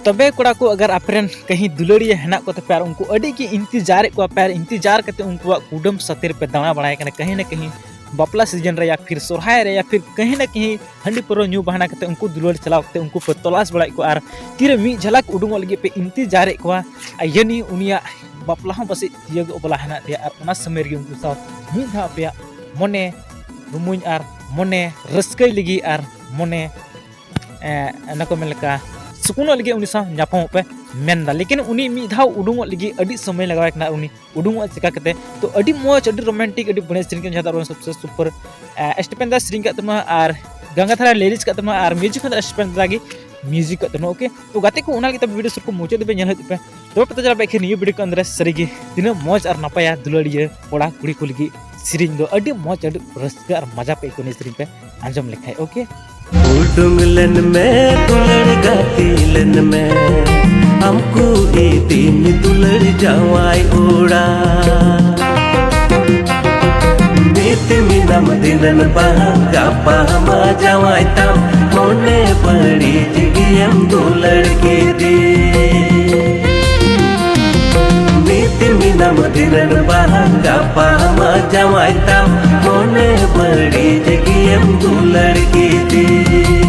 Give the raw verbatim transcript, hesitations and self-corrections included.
ᱛᱚᱵᱮ ᱠᱚᱲᱟ ᱠᱚ, ᱟᱜᱟᱨ ᱟᱯᱮ ᱨᱮᱱ ᱠᱟᱹᱦᱤ ᱫᱩᱞᱟᱹᱲᱤᱭᱟᱹ ᱦᱮᱱᱟᱜ ᱠᱚ ᱛᱟᱯᱮᱭᱟ ᱟᱨ ᱩᱱᱠᱩ ᱟᱹᱰᱤ ᱜᱮ ᱤᱱᱛᱤᱡᱟᱨᱮᱫ ᱠᱚᱣᱟ ᱯᱮ ᱟᱨ ᱤᱱᱛᱤᱡᱟᱨ ᱠᱟᱛᱮ ᱩᱱᱠᱩᱣᱟᱜ ᱠᱩᱰᱟᱹᱢ ᱥᱟᱛᱮ ᱨᱮᱯᱮ ᱫᱟᱬᱟ ᱵᱟᱲᱟᱭ ᱠᱟᱱᱟ, ᱠᱟᱹᱦᱤ ᱱᱟ ᱠᱟᱹᱦᱤ ᱵᱟᱯᱞᱟ ᱥᱤᱡᱤᱱ ᱨᱮ ᱭᱟ ᱯᱷᱤᱨ ᱥᱚᱨᱦᱟᱭ ᱨᱮ ᱭᱟ ᱯᱷᱤᱨ ᱠᱟᱹᱦᱤ ᱱᱟ ᱠᱟᱹᱦᱤ ᱦᱟᱺᱰᱤ ᱯᱟᱹᱣᱨᱟᱹ ᱧᱩ ᱵᱟᱦᱟᱱᱟ ᱠᱟᱛᱮ ᱩᱱᱠᱩ ᱫᱩᱞᱟᱹᱲ ᱪᱟᱞᱟᱣ ᱠᱟᱛᱮ ᱩᱱᱠᱩ ᱯᱮ ᱛᱚᱞᱟᱥ ᱵᱟᱲᱟᱭᱮᱫ ᱠᱚᱣᱟ ᱟᱨ ᱛᱤᱨᱮ ᱢᱤᱫ ᱡᱷᱟᱞᱟᱠ ᱩᱰᱩᱝᱚᱜ ᱞᱟᱹᱜᱤᱫ ᱯᱮ ᱤᱱᱛᱤᱡᱟᱨᱮᱫ ᱠᱚᱣᱟ᱾ ᱟᱨ ᱭᱟᱱᱤ ᱩᱱᱤᱭᱟᱜ ᱵᱟᱯᱞᱟ ᱦᱚᱸ ᱯᱟᱥᱮᱡ ᱛᱤᱭᱟᱹᱜᱚᱜ ᱵᱚᱞᱟ ᱦᱮᱱᱟᱜ ᱯᱮᱭᱟ ᱟᱨ ᱚᱱᱟ ᱥᱚᱢᱚᱭ ᱨᱮᱜᱮ ᱩᱱᱠᱩ ᱥᱟᱶ ᱢᱤᱫ ᱫᱷᱟᱣ ᱟᱯᱮᱭᱟᱜ ᱢᱚᱱᱮ ᱨᱩᱢᱩᱧ ᱟᱨ ᱢᱚᱱᱮ ᱨᱟᱹᱥᱠᱟᱹᱭ ᱞᱟᱹᱜᱤᱫ ᱟᱨ ᱢᱚᱱᱮ ᱮᱸ, ᱚᱱᱟ ᱠᱚ ᱢᱮᱱ ᱞᱮᱠᱟ ᱥᱩᱠᱩᱱᱚᱜ ᱞᱟᱹᱜᱤᱫ ᱩᱱᱤ ᱥᱟᱶ ᱧᱟᱯᱟᱢᱚᱜ ᱯᱮ ᱢᱮᱱᱫᱟ, ᱞᱮᱠᱤᱱ ᱩᱱᱤ ᱢᱤᱫ ᱫᱷᱟᱣ ᱩᱰᱩᱝᱚᱜ ᱞᱟᱹᱜᱤᱫ ᱟᱹᱰᱤ ᱥᱚᱢᱚᱭ ᱞᱟᱜᱟᱣᱟᱭ ᱠᱟᱱᱟ᱾ ᱩᱱᱤ ᱩᱰᱩᱝᱚᱜᱼᱟ ᱪᱮᱠᱟ ᱠᱟᱛᱮ? ᱛᱚ ᱟᱹᱰᱤ ᱢᱚᱡᱽ, ᱟᱹᱰᱤ ᱨᱳᱢᱟᱱᱴᱤᱠ, ᱟᱹᱰᱤ ᱵᱟᱹᱲᱤᱡ ᱥᱮᱨᱮᱧ ᱠᱟᱱᱟ, ᱡᱟᱦᱟᱸ ᱫᱚ ᱟᱨ ᱥᱚᱵᱥᱮ ᱥᱩᱯᱟᱨ ᱮᱥᱴᱮᱯᱮᱱ ᱫᱟ ᱥᱮᱨᱮᱧ ᱠᱟᱜ ᱛᱟᱢᱟ ᱟᱨ ᱜᱟᱝᱜᱟᱫᱷᱟᱨᱟ ᱞᱤᱨᱤᱠᱥ ᱠᱟᱜ ᱛᱟᱢᱟ ᱟᱨ ᱢᱤᱭᱩᱡᱤᱠ ᱦᱚᱸ ᱮᱥᱴᱮᱯᱮᱱ ᱫᱟ ᱜᱮ ᱢᱤᱭᱩᱡᱤᱠ ᱠᱟᱜ ᱛᱟᱢᱟ᱾ ᱳᱠᱮ, ᱛᱚ ᱜᱟᱛᱮ ᱠᱚ, ᱚᱱᱟ ᱞᱟᱹᱜᱤᱫ ᱛᱮ ᱵᱷᱤᱰᱤᱭᱳ ᱥᱩᱨ ᱠᱚ ᱢᱩᱪᱟᱹᱫ ᱫᱷᱟᱹᱵᱤᱡ ᱧᱮᱞ ᱦᱩᱭᱩᱜ ᱛᱟᱯᱮ᱾ ᱛᱚᱵᱮ ᱯᱮ ᱪᱟᱞᱟᱜ ᱵᱮᱠᱷᱤ ᱱᱤᱭᱟᱹ ᱵᱷᱤᱰᱤᱭᱳ ᱠᱚ ᱟᱱᱫᱨᱮ ᱥᱟᱹᱨᱤᱜᱮ ᱛᱤᱱᱟᱹᱜ ᱢᱚᱡᱽ ᱟᱨ ᱱᱟᱯᱟᱭᱟ ᱫᱩᱞᱟᱹᱲᱤᱭᱟᱹ ᱠᱚᱲᱟ ᱠᱩᱲᱤ ᱠᱚ ᱞᱟᱹᱜᱤᱫ ᱥᱮᱨᱮᱧ ᱫᱚ ᱟᱹᱰᱤ ᱢᱚᱡᱽ, ᱟᱹᱰᱤ ᱨᱟᱹᱥᱠᱟᱹ ᱟᱨ ᱢᱟᱡᱟ ᱯᱮ ᱟᱹᱭᱠᱟᱹᱣᱟ ᱱᱤᱭᱟᱹ ᱥᱮᱨᱮᱧ ᱯᱮ ᱟᱸᱡᱚᱢ ᱞᱮᱠᱷᱟᱡ᱾ ᱳᱠᱮ, ᱩᱰᱩᱝ ᱞᱮᱱ ᱢᱮ, ᱫᱩᱞᱟᱹᱲ ᱜᱟᱛᱮ ᱞᱮᱱ ᱢᱮ, ᱟᱢ ᱠᱚ ᱤᱫᱤ ᱢᱮ ᱫᱩᱞᱟᱹᱲ ᱡᱟᱶᱟᱭ ᱚᱲᱟᱜ᱾ ᱱᱤᱛ ᱢᱮᱱᱟᱢ ᱫᱷᱤᱱᱟᱹᱱ ᱵᱟᱝ ᱜᱟᱯᱟ ᱢᱟ ᱡᱟᱶᱟᱭ ᱛᱟᱢ, ᱢᱚᱱᱮ ᱵᱟᱹᱲᱤᱡ ᱜᱮᱭᱟᱢ ᱫᱩᱞᱟᱹᱲ ᱠᱮᱫᱮ᱾ ᱱᱤᱛ ᱢᱮᱱᱟᱢ ᱫᱷᱤᱱᱟᱹᱱ ᱵᱟᱝ ᱜᱟᱯᱟ ᱢᱟ ᱡᱟᱶᱟᱭ ᱛᱟᱢ, ᱢᱚᱱᱮ ᱵᱟᱹᱲᱤᱡ ᱜᱮᱭᱟᱢ ᱫᱩᱞᱟᱹᱲ ᱠᱮᱫᱮ᱾